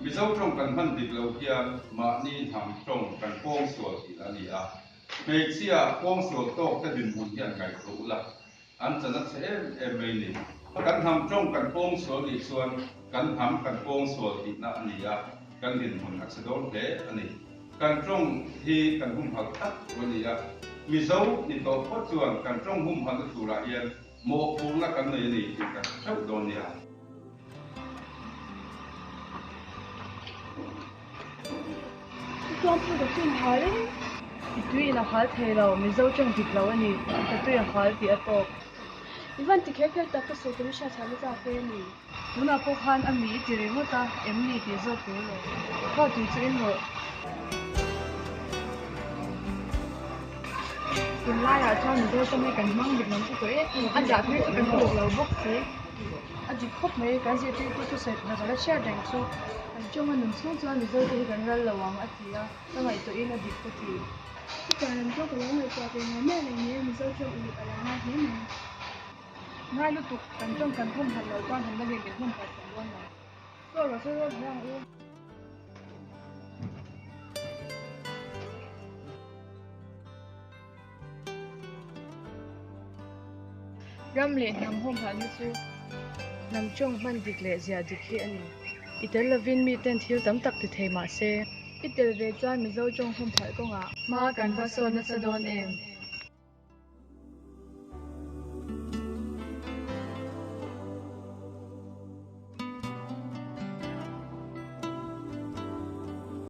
Mizo tawng kan hman dik lo hian mahni hnam tawng kan pawngsual tihna a ni a. Hmeichhia pawngsual tawk te dinhmun hian ngaihtuah ula, an chan a chhe em em mai ni. Kan hnam tawng kan pawngsual nih chuan kan hnam kan pawngsual tihna a ni a, kan dinhmun a chhe dawn hle a ni. Kan tawng hi kan humhalh tlat tur a ni a, Mizo ni tawh phawt chuan kan tawng humhalhna turah hian Mawhphurhna kan nei a ni tih kan hre theuh dawn nia. Chuan put a chun hal in. I tui in a hal thei lo, Mizo tawng dik lo a ni, ka tui a hal tih a tawk. I van ti kher kher tak ka sawi tum i hriat chhahna chak e a ni. Tunah pawh khan a mi i ti ringawt a, em ni tih zawk tur lo. Kha tui chu in rawh. Tunlaiah chuan Mizo tawng hi kan hmang dik lam chu tawh e, a zah phei chu kan uluk lo bawk si. A dik khawp mai, kan zirtirtu chu sawi pakhat a la hriat reng chu. Kan tawnga nun chhung chuan Mizo te hi kan ral lo ang a ti a, ka ngaihtuahin a dik ka ti. Chutiang lam chu ka lo ngaihtuah ve ngai miah lo ni e, Mizo tawng uluk a lo ngai hle mai. Ngai lutuk, kan tawng kan humhalh loh chuan han la lian min humhalh sak dawn lo. Saw rawh saw rawh hle ang u. Ram leh hnam humhalhna chu hnam tawng hman dik leh ziah dik hi a ni. I tel lovin miten thil tam tak ti thei mah se. I tel ve chuan Mizo tawng humhalh kawngah hma kan va sawn nasa dawn em?